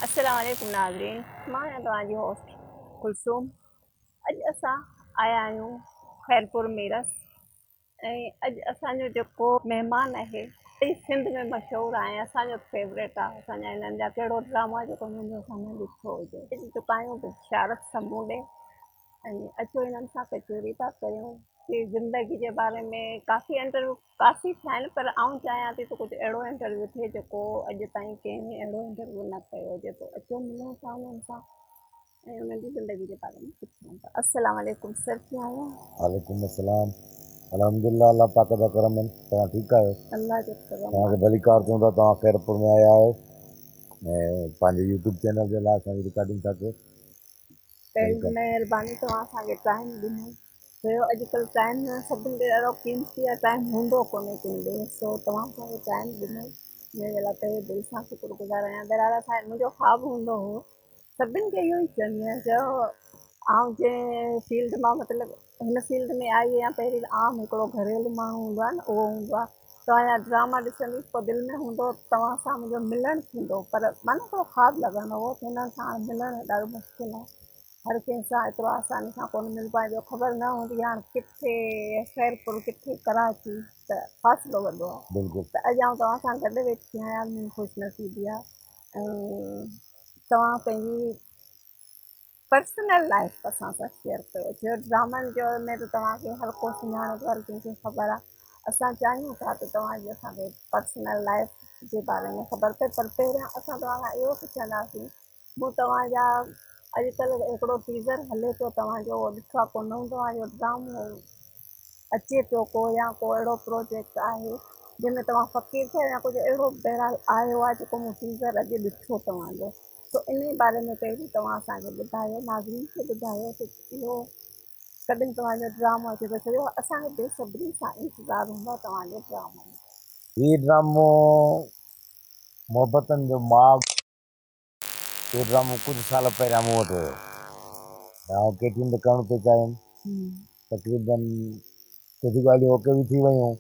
السلام عليڪم ناظرين مان آهيان توهان جي هوسٽ ڪلثوم اڄ اسان آيا آهيون خيرپور ميرس ۽ اڄ اسان جو جيڪو مهمان آهي سڄي سنڌ ۾ مشهور آهي اسان جو فيوريٽ آهي اسان جا هنن جا ڪهڙو ڊراما جيڪو هنن جو اسان نه ڏٺو هجي اڄ چڪا آهيون بشارت سمون ڏي ۽ اچو هنن سان ڪچهري ٿا ڪريون ڪي زندگي جي باري ۾ ڪافي انٽرويو ڪافي ٿيا آهن پر آئون چاهيان ٿي ته ڪجهه اهڙو انٽرويو ٿئي جيڪو اڄ تائين ڪنهن به اهڙو انٽرويو نه ڪيو هجي ته اچو ملون ٿا انهن سان ۽ انهن جي زندگي جي باري ۾ پڇون ٿا السلام عليڪم سر ڪيئن آهيو؟ وعليڪم السلام الحمدلله الله پاڪ جا ڪرم آهن توهان ٺيڪ آهيو؟ الله جو ڪرم توهان کي ڀليڪار چون ٿا توهان خيرپور ۾ آيا آهيو ۽ پنهنجي يوٽيوب چينل جي لاء اسان جي رڪارڊنگ ٿا ڪيو. پهرين مهرباني توهان اسان کي ٽائيم ڏنو ڇو اڄڪلهه ٽائيم سڀني کي ڏاڍو قيمتي آهي ٽائيم هوندو ڪونهي ڪنهن ڏي سو توهان اسان کي ٽائيم ڏنو ان جي لاء تهه دل سان شڪر گذار آهيان بهرحال اسان منهنجو خواب هوندو هو سڀني کي اهو ئي چوندي آهيان چيو آئون جنهن فيلڊ مان مطلب هن فيلڊ ۾ آئي آهيان پهرين عام هڪڙو گهريلو ماڻهو هوندو آهي نه اهو هوندو آهي توهان جا ڊراما ڏسندي پوء دل ۾ هوندو توهان سان منهنجو ملڻ ٿيندو پر معنيٰ هڪڙو خواب لڳندو هو ته هنن سان ملڻ ڏاڍو مشڪل آهي هر ڪنهن سان ايترو آساني سان ڪونه ملبو آهي ٻيو خبر نه هوندي آهي هاڻ ڪٿي خيرپور ڪٿي ڪراچي ته فاصلو وڏو آهي بلڪل ته اڄ آئون توهان سان گڏ ويٺي آهيان منهنجي خوش نصيبي آهي ۽ توهان پنهنجي پرسنل لائف اسان سان شيئر ڪيو ڇو ڊرامن جو ۾ ته توهان کي هر ڪو سڃاڻي ٿو هر ڪنهن کي خبر آهي اسان چاهيون ٿا ته توهان جي اسان کي پرسنل لائف جي باري ۾ خبر پئي پر پهريان اسان توهان کان اهو پڇنداسين مون توهان جا اڄ ڪلهه هڪڙو ٽيزر هلي پيو توهان جو اهو ڏٺو آهي ڪو نئون توهان جو ڊرامو اچي پيو ڪو يا ڪو اهڙو پروجيڪٽ آهي جنهن ۾ توهان فقير ٿيا يا ڪجهه اهڙو بهرحال آيو آهي جيڪو مون ٽيزر اڄ ڏٺو توهان جو سو انهي باري ۾ پهرين توهان اسان کي ٻڌايو ناظرين کي ٻڌايو ته اهو ڪڏهن توهان جو ڊرامو اچي پيو ڇو جو اسان کي بي صبري سان انتظار هوندو آهي توهان جي ڊرامن جو. هي ڊرامو محبتن جو ماڳ. اهو ڊرامو ڪجهه سال پهريان مون وٽ هيو ۽ آئون ڪي ٽي ايم تي ڪرڻ پئي چاهيم. تقريبن ڪجهه ڳالهيون اوڪي به ٿي ويون.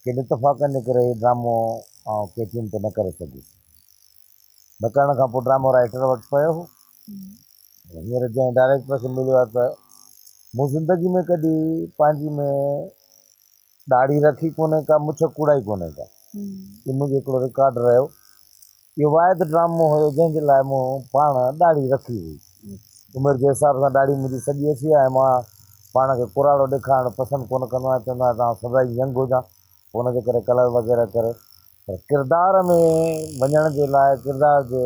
ڪن اتفاقن جي ڪري هي ڊرامو آئون ڪي ٽي ايم تي نه ڪري سگهيس. نه ڪرڻ کان پوء ڊرامو رائيٽر وٽ پيو هو. هينئر جنهن ڊائريڪٽر کي مليو آهي ته مون زندگي ۾ ڪڏهن پنهنجي ۾ ڏاڙهي رکي ڪونهي ڪا، مڇ ڪوڙائي ڪونهي ڪا. اهو منهنجو هڪڙو رڪارڊ رهيو. اهو واحد ڊرامو هيو جنهن جي لاء مون پاڻ ڏاڙهي رکي هئي. عمر جي حساب سان ڏاڙهي منهنجي سڄي اچي آهي ۽ مان پاڻ کي ڪراڙو ڏيکارڻ پسند ڪونه ڪندو آهيان. چوندو آهيان ته آئون سدائين ينگ هجان، پوء ان جي ڪري ڪلر وغيره ڪري. پر ڪردار ۾ وڃڻ جي لاء، ڪردار جي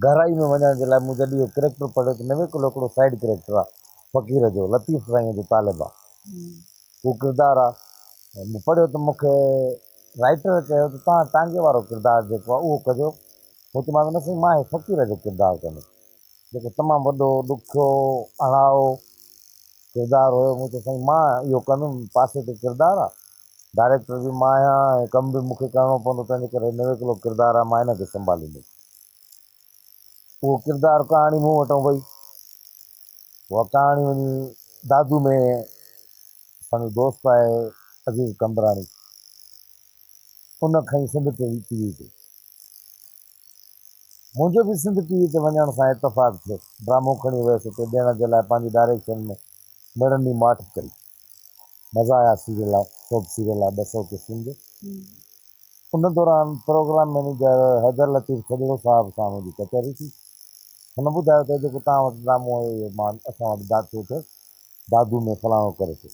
گهرائي ۾ وڃڻ جي لاء مون جڏهن اهو ڪريڪٽر پڙهيو ته نويڪلو هڪڙو سائيڊ ڪريڪٽر آهي فقير جو، لطيف سائينء جو طالب آهي. اهو ڪردار آ. مون پڙهيو ته مون کي رائيٽر چيو ته توهان ٽانگي وارو ڪردار جيڪو آ اهو ڪجو. مون چيومانس نه سائين مان هي فقير جو ڪردار ڪندس. جيڪو تمام وڏو، ڏکيو، اڻائو ڪردار هيو. مون چيو سائين مان اهو ڪندم، پاسي تي ڪردار آ، ڊائريڪٽر به مان آهيان ۽ ڪم به مون کي ڪرڻو پوندو تنهنجي ڪري هي نويڪلو ڪردار آ مان هن کي سنڀاليندس. اهو ڪردار ڪهاڻي مون وٽئون وئي. اها ڪهاڻي وڃي دادو ۾ اسان جو دوست آهي عزيز قمبراڻي ان کنئي سنڌ ٽي وي تي. منهنجو به سنڌ ٽي وي تي وڃڻ سان اتفاق ٿيو. ڊرامو کڻي ويس اتي ڏيڻ جي لاء پنهنجي ڊائريڪشن ۾ مڙني ماٺ ڪئي. مزا آيا سيريل آ سوپ سيريل آ 200 قسطن جو. ان دوران پروگرام مئنيجر حيدر لطيف کجڙو صاحب سان منهنجي ڪچهري ٿي. هن ٻڌايو ته جيڪو توهان وٽ ڊرامو هيو اهو مان اسان وٽ دادو ٿيو دادو ۾ فلاڻو ڪري ٿو.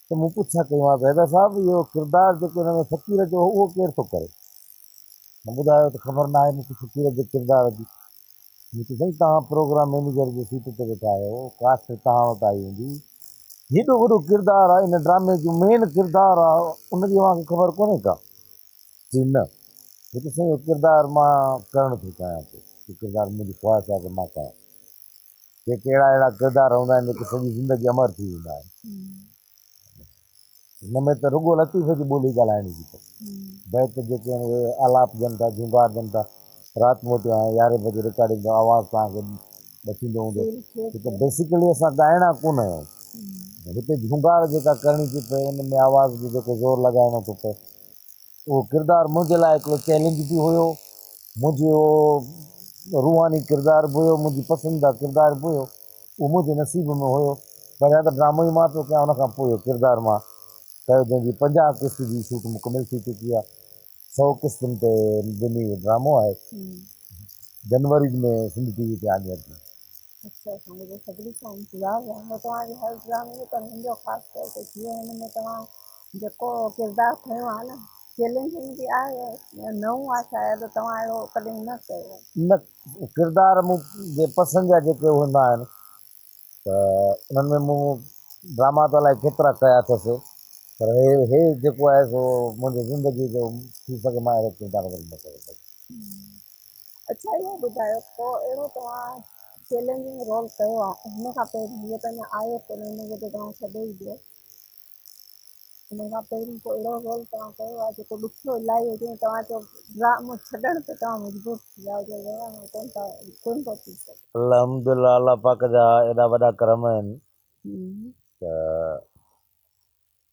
ته مون پڇا ڪئي مانس حيدر صاحب اهو ڪردار جيڪو هن ۾ فقير جو هو اهو ڪير ٿو ڪري؟ هن ٻڌايو ته خبر ناهي مون کي فقير جي ڪردار جي. مون چيو سائين توهان پروگرام مئنيجر جي سيٽ تي ويٺا آهيو، ڪاسٽ توهان وٽ آئي هوندي. هيڏو وڏو ڪردار آ ان ڊرامي جو مين ڪردار آ ان جي اوهان کي خبر ڪونهي ڪا؟ چي نه. مون چيو سائين اهو ڪردار مان ڪرڻ ٿو چاهيان پيو. اهو ڪردار منهنجي خواهش آ ته مان ڪيان. ڪي ڪي اهڙا اهڙا ڪردار هوندا آهن جيڪي سڄي زندگي امر ٿي ويندا آهن. هن ۾ ته رڳو لطيف جي ٻولي ڳالهائڻي ٿي پئي. بيت جيڪي آهن اهي آلاپجن ٿا، جهونگارجن ٿا. رات موٽيو آهيان يارهين بجي رڪارڊنگ جو آواز توهان کي ڏسيندو هوندو. ڇو ته بيسيڪلي اسان ڳائڻا ڪونه آهيون. هتي جهونگار جيڪا ڪرڻي ٿي پئي ان ۾ آواز جو جيڪو زور لڳائڻو ٿو پئي. اهو ڪردار منهنجي لاء هڪڙو چئلينج به هيو. منهنجو روحاني ڪردار به هيو، منهنجي پسنديده ڪردار به هيو، اهو منهنجي نصيب ۾ هيو. پهريان ته ڊرامو ئي مان پيو ڪيان، ان کان پوء اهو ڪردار مان ڪيو، جنهن جي 50 قسط جي شوٽ مڪمل ٿي چڪي آهي. 100 قسطن تي مبني اهو ڊرامو آهي. جنوري ۾ سنڌ ٽي وي تي آني اچي. اڇا اسان کي بي صبري سان انتظار رهندو توهان جي هر ڊرامي جو پر هن جو خاص طور تي جيئن هن ۾ توهان جيڪو ڪردار کنيو آهي نه چئلينجنگ به آهي نئون آهي شايد توهان اهڙو ڪڏهن نه ڪيو آهي. نه ڪردار مون جي پسند جا جيڪي هوندا آهن ته انهن ۾ مون ڊراما ته الائي ڪيترا ڪيا اٿس پر هي هي جيڪو آهي سو منهنجي زندگي جو ٿي سگهي مان اهڙو ڪردار وري نه ڪري سگهيس. اڇا اهو ٻڌايو ڪو اهڙو توهان چئلينجنگ رول ڪيو آهي هن کان پهرين هيء ته اڃا آيو ڪونهي هن کي ته توهان ڇڏي ئي ڏيو هن کان پهرين ڪو اهڙو رول توهان ڪيو آهي جيڪو ڏکيو الاهي هجي ۽ توهان چئو ڊرامو ڇڏڻ تي توهان مجبور ٿي ويا هجو ڀيڻ هاڻي ڪونه ٿا ڪونه ٿو ٿي سگهي. الحمدلله الله پاڪ جا ايڏا وڏا ڪرم آهن ته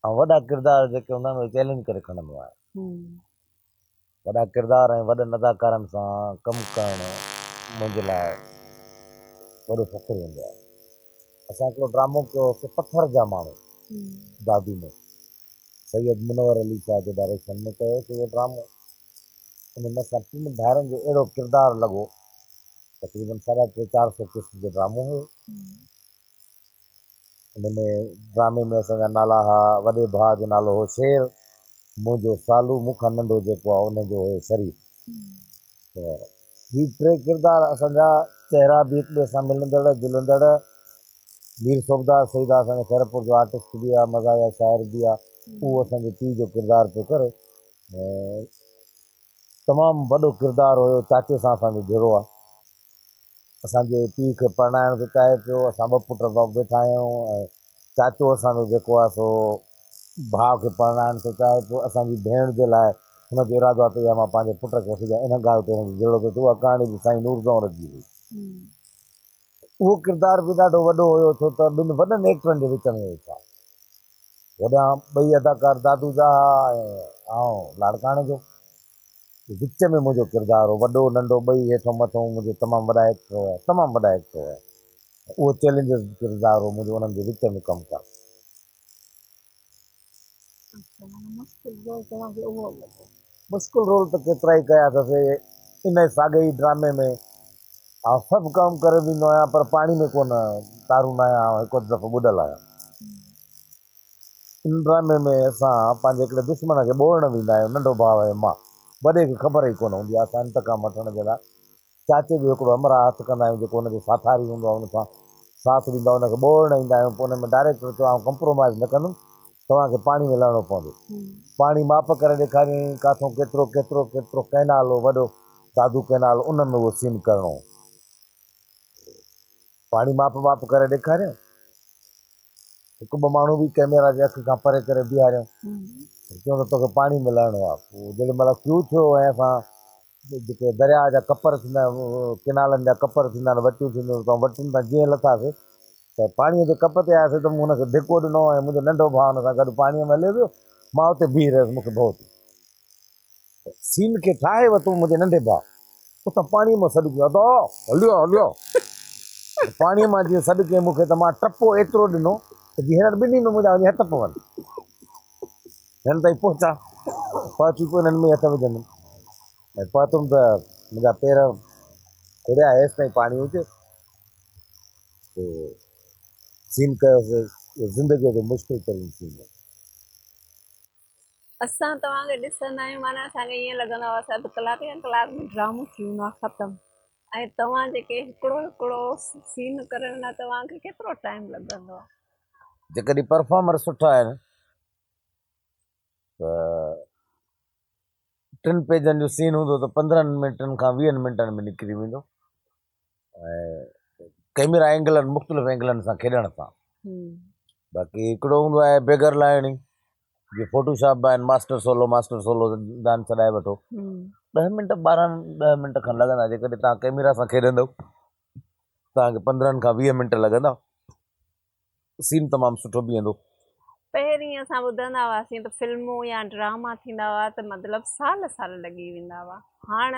آئون وڏا ڪردار جيڪي هوندا آهن اهي چئلينج ڪري کڻندو آهيان. وڏا ڪردار ۽ وڏن اداڪارن سان ڪم ڪرڻ منهنجي لاء وڏو فخر هوندو آهي. اسان هڪڙو ڊرامو ڪيو هوسين پٿر جا ماڻهو دادو ۾ سيد منور علي شاهه جي ڊائريڪشن ۾ ڪيو هوسين اهو ڊرامو. ان ۾ اسان ٽن ڀائرن جو اهڙو ڪردار لڳو تقريبن ساڍا ٽي چار سو قسط جو ڊرامو هيو. ان ۾ ڊرامي ۾ اسان جا نالا ها، وڏي ڀاء جو نالو هو شير، منهنجو سالو، مون کان ننڍو جيڪو آهي ان جو هيو شريف. ته هي ٽي ڪردار اسان جا چهرا به هڪ ٻئي سان ملندڙ جلندڙ. مير صوبدار سيد آهي اسان جي خيرپور جو آرٽسٽ به آهي، مزاحيه شاعر به آهي، اهو اسان جي پيء جو ڪردار پيو ڪري ۽ تمام وڏو ڪردار هيو، چاچي سان اسان جو جهيڙو آهي. اسان جي پيء کي پرڻائڻ ٿو چاهي پيو، اسان ٻه پٽ ويٺا آهيون ۽ چاچو اسان جو جيڪو آهي سو ڀاء کي پرڻائڻ ٿو چاهي پيو، اسان جي ڀيڻ جي لاء هن جو ارادو آهي ته اها مان پنهنجي پٽ کي وٺي ڏيان، ان ڳالهه تي هن جو جهيڙو ٿو ٿئي، اها ڪهاڻي به سائين نور زئونر جي هئي. اهو ڪردار به ڏاڍو وڏو هيو ڇو ته ٻن وڏن ايڪٽرن جي وچ ۾ ويٺا. هوڏانهن ٻئي اداڪار دادو جا ها ۽ آئون لاڙڪاڻي جو. وچ ۾ منهنجو ڪردار هو. وڏو ننڍو ٻئي هيٺون مٿون منهنجو تمام وڏا ايڪٽر هيا. تمام وڏا ايڪٽر هيا. اهو چئلينجز ڪردار هو منهنجو انهن جي وچ ۾ ڪم ڪرڻ. اڇا معنيٰ مشڪل رول توهان کي اهو لڳو. مشڪل رول ته ڪيترائي ڪيا اٿس. ان ساڳئي ئي ڊرامي ۾ آئون سڀ ڪم ڪري ويندو آهيان پر پاڻي ۾ ڪونه تارون ناهيان آئون هڪ اڌ دفعو ٻڏل آهيان. ان ڊرامي ۾ اسان پنهنجي هڪڙي دشمن کي ٻوڙڻ ويندا آهيون ننڍو ڀاء ۽ مان. وڏي کي خبر ئي ڪونه هوندي آهي اسان انتقام وٺڻ جي لاء چاچي جو هڪڙو همراهه هٿ ڪندا آهيون جيڪو هن جو ساٿاري هوندو آهي ان سان ساٿ ڏيندو آهي ان کي ٻوڙڻ ايندا آهيون پوء ان ۾ ڊائريڪٽر چيو آئون ڪمپرومائز نه ڪندم توهان کي پاڻي ۾ لهڻو پوندو پاڻي ماپ ڪري ڏيکاريائين ڪاٿون ڪيترو ڪيترو ڪيترو ڪئنال هو وڏو دادو ڪئنال ان ۾ اهو سين ڪرڻو هو پاڻي ماپ واپ ڪري ڏيکاريائين هڪ ٻه ماڻهو به ڪئميرا جي اک کان پري ڪري بيهاريائون چيو ته توکي پاڻي ۾ لهڻو آهي پوء جيڏي مهل ڪيو ٿيو ۽ اسان جيڪي درياء جا ڪپر ٿيندا آهن، ڪئنالن جا ڪپر ٿيندا آهن، وٽيون ٿينديون آهن، اتان وٽين تان جيئن لٿاسين ته پاڻيء جي ڪپ تي آياسين ته مون هن کي ڌڪو ڏنو ۽ منهنجو ننڍو ڀاء هن سان گڏ پاڻيء ۾ هليو ويو. مان اتي بيهي رهيس، مون کي ڀؤ ٿيو. سين کي ٺاهي ورتو منهنجي ننڍي ڀاء اتان پاڻيء مان سڏ ڪيو، ادا! هليو آ، هليو آ. پاڻيء مان جيئن سڏ ڪيائين مون کي ته مان ٽپو ايترو ڏنو ته جيئن هنن ٻنهي ۾ منهنجا وڃي هٿ پون. هنن تائين پهچان، پهچي پوء انهن ۾ ئي هٿ وجهندم. ۽ پهتم ته منهنجا پير کڙيا، هيستائين پاڻي هجي. پوء سين ڪيوسين، اهو زندگيء جو مشڪل ترين سين هو. اسان توهان کي ڏسندا آهيون معنيٰ اسان کي ائين لڳندو آهي بس اڌ ڪلاڪ يا ڪلاڪ ۾ ڊرامو ٿي ويندو آهي ختم ۽ توهان جيڪي هڪڙو هڪڙو سين ڪرڻ لاء توهان کي ڪيترو ٽائيم لڳندو آهي؟ جيڪڏهن پرفارمر سٺا آهن ته ٽن پيجن جو سين هوندو ته 15 منٽن کان 20 منٽن ۾ نڪري ويندو ۽ ڪئميرا اينگلن مختلف اينگلن سان کيڏڻ سان. باقي هڪڙو هوندو آهي بيگر لاهڻي جي فوٽو شاپ به آهن ماسٽر سولو ماسٽر سولو دان سڏائي وٺو 10 منٽ 12 10 منٽ کن لڳندا جيڪڏهن توهان ڪئميرا سان کيڏندو توهان کي 15 کان 20 منٽ لڳندا سين تمام سٺو بيهندو. پهرين اسان ٻڌندا هئاسين ته فلمون يا ڊراما ٿيندا هئا ته مطلب سال سال لڳي ويندا هئا. هاڻ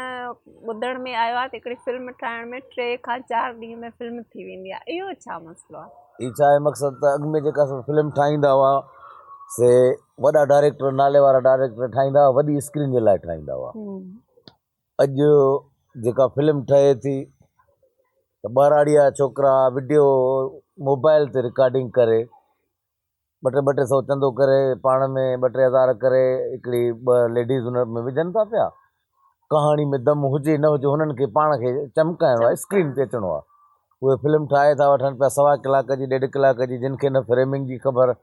ٻڌڻ ۾ آيو آهي ته هڪڙي فلم ٺاهڻ ۾ 3 کان 4 ڏينهن ۾ فلم ٿي ويندي آهي. اهو ڇا مسئلو آهي؟ هي ڇا آهي مقصد ته اڳ ۾ جيڪا فلم ٺاهيندا هئا سي وڏا ڊائريڪٽر نالي وارا ڊائريڪٽر ٺاهيندا هئا وڏي اسڪرين جي لاء ٺاهيندا هئا. اڄ جيڪا فلم ٺهي ٿي ته ٻهراڙي جا ڇوڪرا وڊيو موبائل تي رڪارڊنگ ڪري ٻه ٽي ٻه ٽي سئو چندو ڪري پاڻ ۾ ٻه ٽي هزار ڪري هڪڙي ٻه ليڊيز ان ۾ وجهن ٿا پيا ڪهاڻي ۾ دم هجي نه هجي هنن کي پاڻ کي چمڪائڻو آهي اسڪرين تي اچڻو آهي اهي فلم ٺاهي ٿا وٺن پيا سوا ڪلاڪ جي ڏيڍ ڪلاڪ جي جن کي نه فريمنگ جي خبر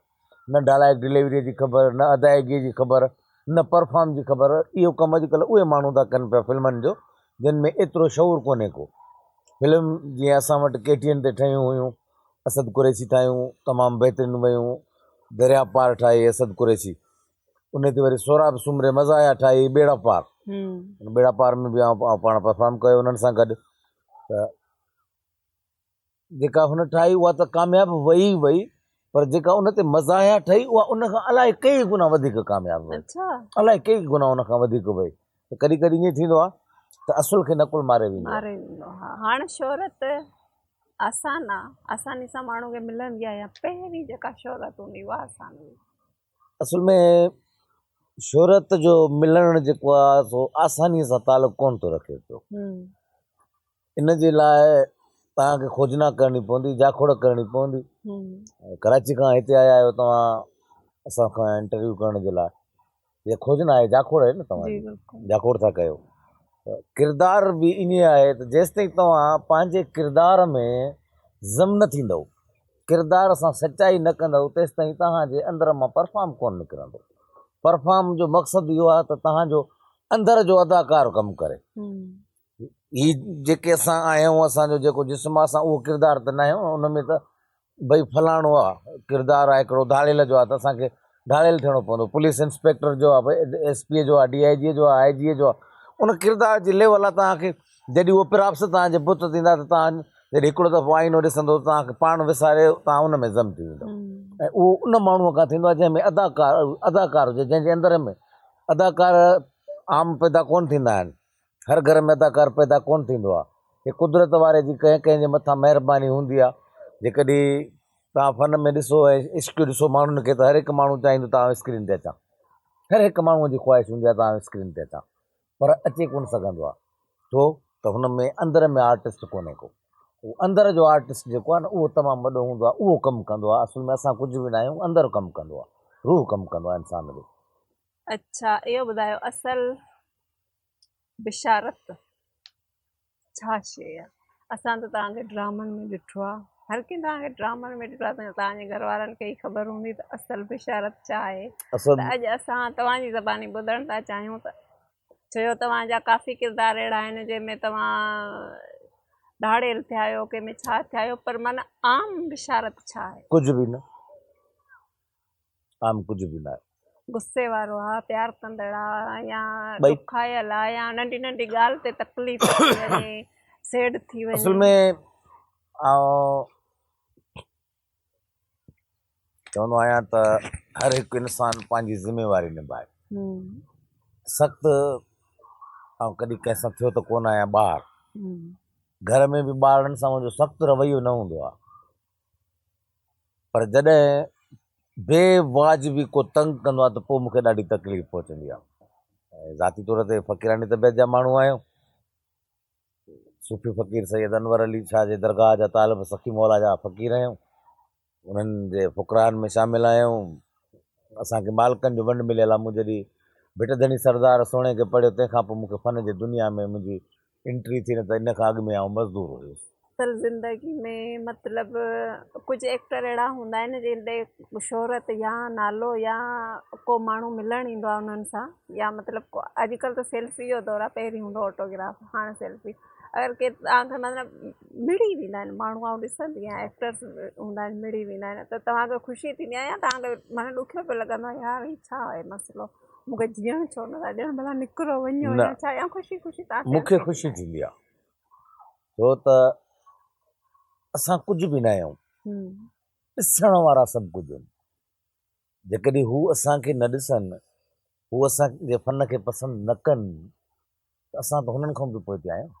نه ڊالائڪ ڊليوري جي خبر نه ادائگي جي خبر نه پرفارم جي خبر اهو ڪم اڄڪلهه اهي ماڻهو ٿا ڪن پيا فلمن جو جن ۾ ايترو شعور ڪونهي ڪو فلم جيئن اسان وٽ ڪي ٽي اين تي ٺهيون هيون اسد قريشي ٺاهيون تمام بهترين ويون دريا پار ٺاهي اسد قريشي ان تي وري سهراب سومري مزايا ٺاهي ٻيڙا پار ٻيڙا پار ۾ به آئون پاڻ پرفارم ڪيو انهن سان گڏ ته جيڪا هن ٺاهي اها ته ڪامياب وئي وئي پر جيڪا ان تي مزايا ٺهي اها ان کان الائي ڪئي گنا وڌيڪ ڪامياب وئي الائي ڪئي گنا ان کان وڌيڪ وئي ته ڪڏهن ڪڏهن ائين ٿيندو آهي ته اصل کي نقل ماري ويندو ماري ويندو آهي هاڻ شهرت آسان آ آساني سان ماڻهو کي ملندي آ يا پهرين جيڪا شهرت هوندي اها آسان هئي. اصل ۾ شهرت جو ملڻ جيڪو آ سو آساني سان تعلق ڪون ٿو رکي پيو ان جي لاء توهان کي کوجنا ڪرڻي پوندي جاکوڙ ڪرڻي پوندي ڪراچي کان هتي آيا آهيو توهان اسان کان انٽرويو ڪرڻ جي لاء هي کوجنا آهي جاکوڙ آهي نه توهان جي جاکوڙ ٿا ڪيو ته ڪردار به ائين آهي ته جيستائين توهان پنهنجي ڪردار ۾ ضم نه ٿيندؤ ڪردار سان سچائي نه ڪندؤ تيستائين توهان جي اندر مان پرفارم ڪونه نڪرندو پرفارم جو مقصد اهو آهي ته توهان جو اندر جو اداڪار ڪم ڪري هي جيڪي اسان آهيون اسان جو جيڪو جسم آهي اسان اهو ڪردار ته نه آهيون ان ۾ ته ڀئي فلاڻو آ ڪردار آ هڪڙو ڌاڙيل جو آ ته اسان کي ڌاڙيل ٿيڻو پوندو پوليس انسپيڪٽر جو آ ڀئي ايس پي جو آ ڊي I جي جو آ آء جي جو آ ان ڪردار جي ليول آ توهان کي جڏهن اهو پراپس توهان جي بت ٿيندا ته توهان جڏهن هڪڙو دفعو آئينو ڏسندو توهان کي پاڻ وساري توهان ان ۾ ضم ٿي ويندو ۽ اهو ان ماڻهوء کان ٿيندو آ جنهن ۾ اداڪار اداڪار هجي جنهن جي اندر ۾ اداڪار عام پيدا ڪونه ٿيندا آهن هر گهر ۾ اداڪار پيدا ڪونه ٿيندو آهي. هي قدرت واري جي ڪنهن ڪنهن جي مٿان مهرباني هوندي آهي. جيڪڏهن توهان فن ۾ ڏسو ۽ عشق ڏسو ماڻهن کي ته هر هڪ ماڻهو چاهيندو ته آئون اسڪرين تي اچان. هر هڪ ماڻهوء جي خواهش هوندي آهي ته آئون اسڪرين تي اچان پر اچي ڪونه سگهندو آهي. ڇو ته هن ۾ اندر ۾ آرٽسٽ ڪونهي ڪو. اهو اندر جو آرٽسٽ جيڪو آهي نه اهو تمام وڏو هوندو آهي اهو ڪم ڪندو آهي. اصل ۾ اسان ڪجهه به ناهيون اندر ڪم ڪندو آهي. روح ڪم ڪندو آهي انسان جو. اڇا اهو ٻڌايو اصل بشارت ڇا شيء آ؟ اسان ته توهان کي ڊرامن ۾ ڏٺو آ هر ڪنهن توهان کي ڊرامن ۾ ڏٺو آ ته توهان جي گهر وارن کي ئي خبر هوندي ته اصل بشارت ڇا آهي ته اڄ اسان توهان جي زباني ٻڌڻ ٿا چاهيون ته ڇو جو توهان جا ڪافي ڪردار اهڙا آهن جنهن ۾ توهان ڌاڙيل ٿيا آهيو ڪنهن ۾ ڇا ٿيا آهيو پر معنيٰ عام بشارت ڇا آهي؟ ڪجهه به نه. عام ڪجهه به ناهي. غصي وارو آ، پيار ڪندڙ آ يا ڏکايل آ يا ننڍي ننڍي ڳالهه تي تڪليف ٿي وڃي، سيڊ ٿي وڃي. اصل ۾ آئون چوندو آهيان ته هر هڪ انسان پنهنجي ذميواري نڀائي. سخت آئون ڪڏهن ڪنهن سان ٿيو ته ڪونه آهيان ٻار. گهر ۾ به ٻارڙن سان منهنجو سخت رويو نه هوندو آ. پر جڏهن بي واجبي ڪو تنگ ڪندو آهي ته پوء مون کي ڏاڍي تڪليف پهچندي آهي ۽ ذاتي طور تي فقيراڻي طبيعت جا ماڻهو آهيون. صوفي فقير سيد انور علي شاهه جي درگاهه جا طالب سخي مولا جا فقير آهيون. انهن جي فقرائن ۾ شامل آهيون. اسان کي مالڪن جو ونڊ مليل آهي. مون جڏهن ڀٽ ڌڻي سردار سهڻي کي پڙهيو تنهن کان پوء مون کي فن جي دنيا ۾ منهنجي انٽري ٿي نه ته ان کان اڳ ۾ آئون مزدور هيس. اصل زندگي ۾ مطلب ڪجهه ايڪٽر اهڙا هوندا آهن جن ڏي شهرت يا نالو يا ڪو ماڻهو ملڻ ايندو آهي انهن سان يا مطلب ڪو اڄڪلهه ته سيلفي جو دور آهي پهرين هوندو هو آٽوگراف هاڻي سيلفي اگر ڪير توهان کي مطلب مڙي ويندا آهن ماڻهو آئون ڏسندي آهيان ايڪٽرس هوندا آهن مڙي ويندا آهن ته توهان کي خوشي ٿيندي آهي يا توهان کي معنيٰ ڏکيو پيو لڳندو آهي يار هي ڇا آهي مسئلو مون کي جيئڻ ڇو نٿا ڏين ڀلا نڪرو وڃو يا ڇا يا خوشي خوشي تان مون کي خوشي ٿيندي آ ڇو ته اسان ڪجهه به نه آهيون ڏسڻ وارا سڀ ڪجهه آهن. جيڪڏهن هو اسان کي نه ڏسن، هو اسان جي فن کي پسند نه ڪن ته اسان ته هنن کان به پوئتي آهيون.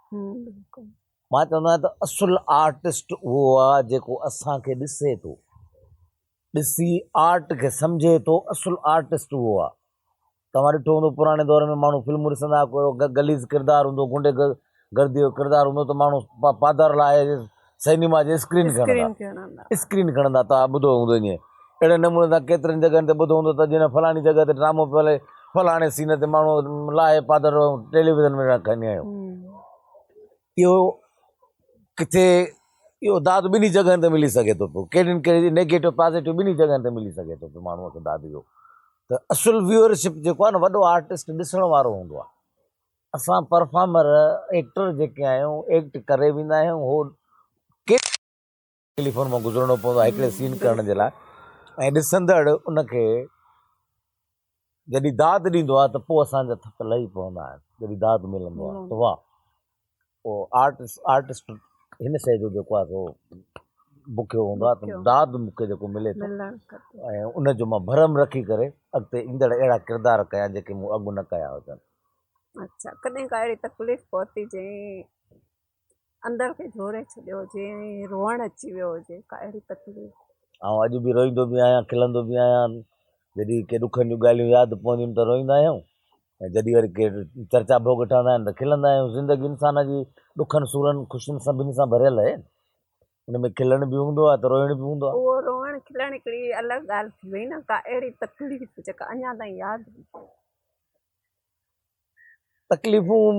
مان چوندو آهيان ته اصل آرٽسٽ اهو آهي جيڪو اسان کي ڏسي ٿو، ڏسي آرٽ کي سمجهي ٿو، اصل آرٽسٽ اهو آهي. توهان ڏٺو هوندو پراڻي دور ۾ ماڻهو فلمون ڏسندا هئا ڪو اهڙو غليظ ڪردار هوندو هو، غنڊي گردي جو ڪردار هوندو ته ماڻهو پادر لاهي سئنيما جي اسڪرين کڻندا اسڪرين کڻندا توهان ٻڌو هوندو ائين اهڙي نموني سان ڪيترين جڳهن تي ٻڌو هوندو ته جنهن فلاڻي جڳهه تي ڊرامو پيو هلي فلاڻي سين تي ماڻهو لاهي پادر ٽيليويزن ۾ کڻي آيو اهو ڪٿي اهو داد ٻنهي جڳهن تي ملي سگهي ٿو پيو ڪهڙين ڪهڙي نيگيٽو پازيٽو ٻنهي جڳهن تي ملي سگهي ٿو پيو ماڻهو کي داد اهو ته اصل ويوئرشپ جيڪو آهي نه وڏو آرٽسٽ ڏسڻ وارو هوندو آهي اسان پرفارمر ايڪٽر جيڪي آهيون ايڪٽ ڪري ويندا آهيون هو تڪليفن مان گذرڻو پوندو آهي هڪڙي سين ڪرڻ جي لاء ۽ ڏسندڙ ان کي جڏهن داد ڏيندو آهي ته پوء اسان جا ٿڪ لهي پوندا آهن جڏهن داد ملندو آهي ته واهه پوء آرٽسٽ آرٽسٽ هن شيء جو جيڪو آهي سو بکيو هوندو آهي ته داد مون کي جيڪو ملي ٿو ۽ ان جو مان ڀرم رکي ڪري اڳتي ايندڙ اهڙا ڪردار ڪيان جيڪي مون اڳ نه ڪيا هجن. اڇا ڪڏهن ڪا اهڙي تڪليف پهتي جنهن اندر کي جهوري ڇڏيو هجي ۽ روئڻ اچي ويو هجي ڪا اهڙي تڪليف؟ آئون اڄ به روئيندو به آهيان کلندو به آهيان جڏهن ڪي ڏکن جون ڳالهيون ياد پونديون آهن ته روئيندا آهيون ۽ جڏهن وري ڪي چرچا ڀوڳ ٺهندا آهن ته کلندا آهيون زندگي انسان جي ڏکن سورن خوشين سڀني سان ڀريل آهي ان ۾ کلڻ به هوندو آهي ته روئڻ به هوندو آهي. اهو روئڻ کلڻ هڪڙي الڳ ڳالهه ٿي وئي نه ڪا اهڙي تڪليف جيڪا اڃا تائين ياد هجي. تڪليفون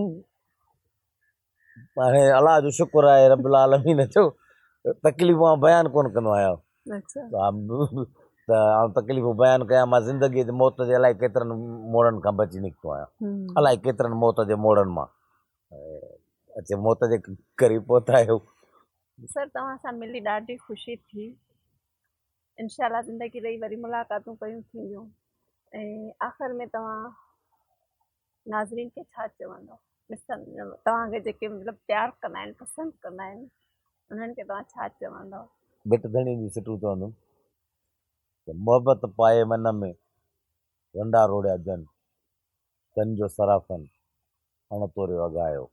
هاڻي الله جو شڪر آهي رب العالمين جو تڪليفون آئون بيان ڪونه ڪندو آهيان ته آئون تڪليفون بيان ڪيان مان زندگي جي موت جي الائي ڪيترن موڙن کان بچي نڪتو آهيان الائي ڪيترن موت جي موڙن مان اچي موت جي قريب پهتا آهيو. سر توهان سان ملي ڏاڍي خوشي ٿي انشاء الله زندگي رهي وري ملاقاتون پيون ٿينديون ۽ آخر ۾ توهان ناظرين کي ڇا چوندو ڏسن توهان کي جيڪي مطلب پيار ڪندا آهن پسند ڪندا آهن انهن کي توهان ڇا چوندو؟ ڀٽ ڌڻي جون سٽون چوندم ته محبت پائي من ۾ رنڊا روڙيا جن، تن جو صرافن اڻ توريو اگهايو.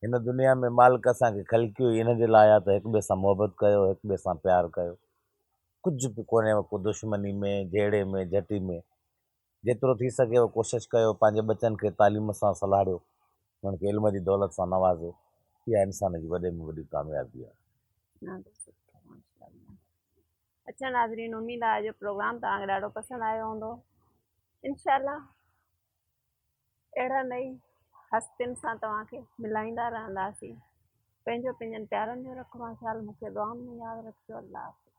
هن دنيا ۾ مالڪ اسان کي خلقيو ئي ان جي لاء آ ته هڪ ٻئي سان محبت ڪيو، هڪ ٻئي سان پيار ڪيو. ڪجهه به ڪونهي ڪو دشمني ۾، جهيڙي ۾، جهٽي ۾. جيترو ٿي سگهيو ڪوشش ڪيو، پنهنجي ٻچن کي تعليم سان سلهاڙيو، انهن کي علم جي دولت سان نوازيو، اها انسان جي وڏي ۾ وڏي ڪاميابي آهي. ڏاڍو سٺو ماشاءالله. اڇا ناظرين اميد آهي اڄ جو پروگرام توهان کي ڏاڍو پسند آيو هوندو انشاء الله اهڙن ئي هستين سان توهان کي ملائيندا رهنداسين پنهنجو پنهنجن پيارن جو رکو خيال مون کي دعائن ۾ ياد رکجو الله حافظ.